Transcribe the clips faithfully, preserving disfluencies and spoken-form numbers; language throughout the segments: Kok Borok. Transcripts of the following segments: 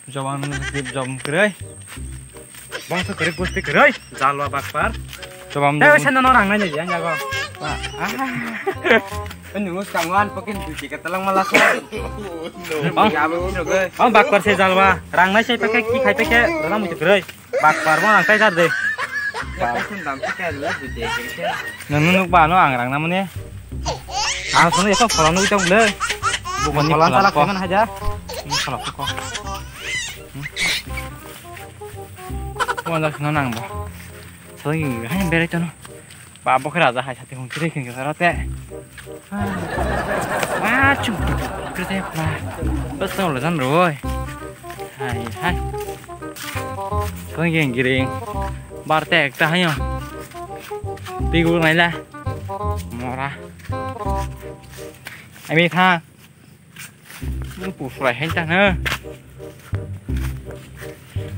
Jobam jib jobam kwrwi. Bongso kwrwi gusti kwrwi. Jalwa bakpar. Jobam. Tei jobam. Seno no rang nai nai yang jago. Ah. Ini mus kangwan pakin duji katalang malah. Oh. Ya, abo kiro ge. Oh, bakpar se jalwa. Rang nai sai pakai ki khai pakai. Rana mutu kwrwi. Bakpar mo nang kai kar de. Nang nuk ba no ang rang namani. Ang sono eko phola nugui tong le. Bukan phola sala kaiman haja. Ini phola kok. Mo dak no nang ba. Sono ini hai berai tono. Ba bo khe raja hai sati hung kiri kiri kara te. Wah, chum. Kiri te pa. Bas tau le jan roi. Hai hai. Kong yang giring. Bar te ekta hayo. Pigu nai la. Mora. Ami tha. Bung pu fry hai ta na.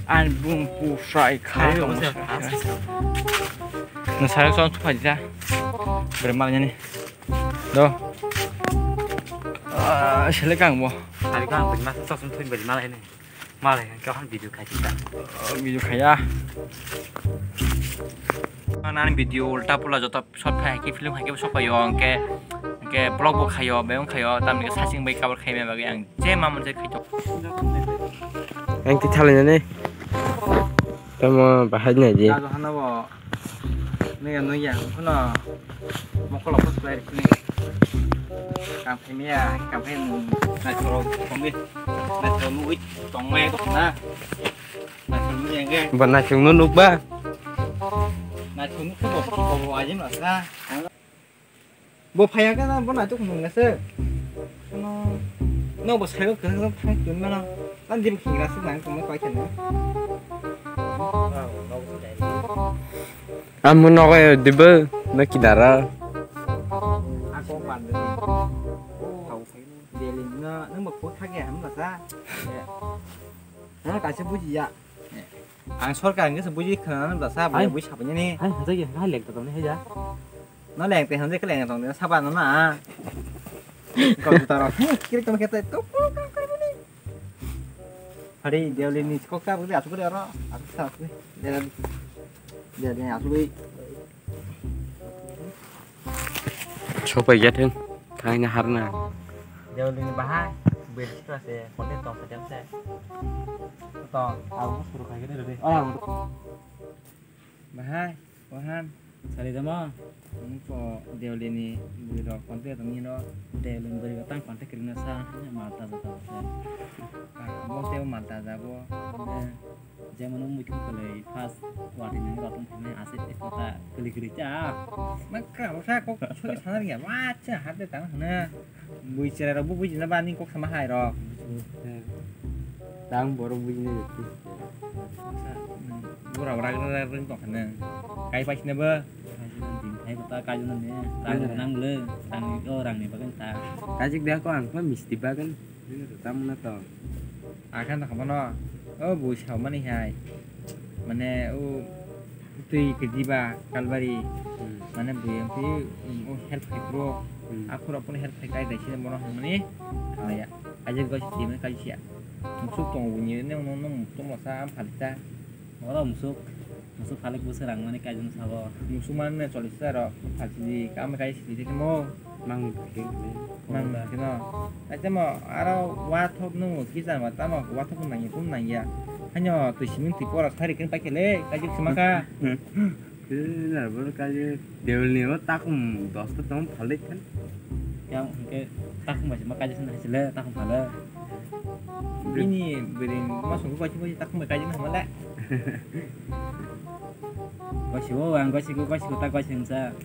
An bung pu fry khai. Ayo, no sa. Sa. Na sa so tu pa ja. Bre mal ni. Do. Ah, sele kang bo. Hari kang beri masa tos thui beri malai ni. Malai kang kau han video khai kita. Oh, video khaya. Nan video ulta pula joto shot khai ke film khai ke shot payo ke ke vlog bo khayo, beng khayo, tamni ke sasing bai cover khai me bagi ang je ma mon je khai to. Ang ki thalai ni. Tamo bahai ni ji. Nui ya, nui ya, kono mokol okos bai rikini. Kam phai miya, kam phai naithok rok tongwi, naithok nugwi tongmaya tongna. Naithok nugwi ya, hwnkhe. Bo naithok no nukba? Naithok nukhe bo, bo, bo, ajin masa. Bo phaiya khe bo naituk nung nase. Ano, no bo saigo kwthang kwthang thang tun mano. Ani dibi khingra se nang tongma pai kheno. Amo nogo dibo no kinara. Ako pande. Thau phai no. Deli no, nang bo ko thak ya ham basa. No kaisa buji ya. Ang sorkar ni se buji khana basa, buji sabani. Hai, hai, hai, lek tong ni hai ja. No lek te hande ke lek tong ni saba no na. Kau tu taro. Kiri tong kete tu. Hari dia ni kok ta buji asuk dia ro. Asuk sa asuk. Dia dia asuk. Sopai ya thun. Thang na harna. Dia ni bahai. Beri tu ase. Konten tong sa jam sa. Tong. Aku suruh kayak gitu deh. Oh, ya. Bahai, Wahan. Sari dama. Nungko Deolini bwrwi rok contact tongni no. Deolini bwrwi rok tang contact kwrwino sa, hanya malta jata sa. Ah, bo tei malta jabo. Jemon mui khum kwlwi first wati nang rok tong thangni ase ekota kwlwi kwrwi cha. Makra bo sa kok soi sana ringya. Wacha hade tang hana. Bui chwrai rok bo bujina ba ani kok sama hai rok. Tang borok bujina jati. Bura bura gra gra ring tong khana. Kai pai sina ba. Din thai kota kai jona ne. Rang nang le. Rang ni o rang ni bagan ta. Kajik dia ko ang pa misti bagan. Tamna to. Akan ta khamano. O bui sa mani hai. Mane o twi kwdiba kalbari. Hmm. Mane bui ang twi, um, o help khai pro. Hmm. Akhur apuni help khai kai dai sini mono hangmani. Maya. Aje goi si timi kai sia. Musuk tong buni ne no no musuk masa am phalita. Ora musuk. Musuk phalik busi rang mani kai jun sabo. Musuk man ne cholisa ro phalsi di kam kai si di mo. Mang khe. Mang khe no. Acha mo aro wathok no kisa ma tamo wathok nang ya kum nang ya. Hanyo twi simin twi pora sari kin paikele kai jik simaka. Khe na bor kai Deolni o takum dosta tong phalik kan. Yang ke takum bai ma kai jik na sile takum phala. Bini bini ma sungguh kai jik takum bai kai jik na mala. Goi sibo, ang goi sigo, goi sigo, ta goi singsa.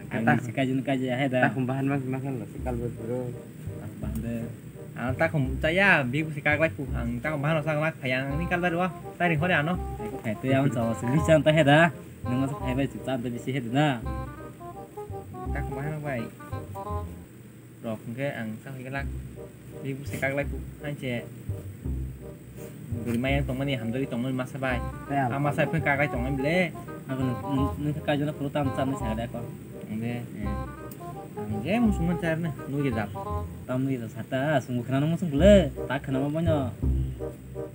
Ang ta- si kajin kaji ahe da. Takhum bahan mak makan lo, si kalbo bro. Takhum bahan de. Ang takhum chaya, bi si kaglai pu, ang takhum bahan lo sang mak phayang ni kalbar wa. Tari hore ano. Aku phai tu yang chawa si bisan ta he da. Nang mas phai bai chuk chan ta bisi he da. Takhum bahan bai. Rok hwnkhe ang sa hoi glak. Bini bwsai kaglai phu, hai se. Bwrwi maya tongmani hamjagwi tongmani masa bai. Tei ang. Ah, masa phai kaglai tongmani ble. Ako nwng, nwng, nwng khe kaijona phuru tam chamni sa de ako. Ang de. Eh. Ang je muchungma charna, nugwi jap. Tam nugwi jap sata, sungbo khwnano muchung bwle, tak khwnama boino.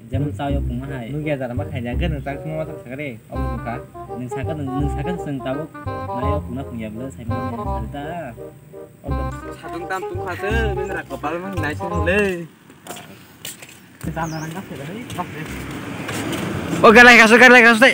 Jemon chao yo pungma hai. Nugya jara ma khaina, hwnkhe nwng chak thwngma ma chak sakha de, obo wngkha. Nwng sakha, nwng, nwng sakha se chwng tabuk. Nai o pungna pungya bwle, sai mano sari ta. Obo. Sadung tam tungkha se, bini ra kopal mang nai se le. Jana rang ka se, hei, bak de. O, gari lai kasu, gari lai kasu de.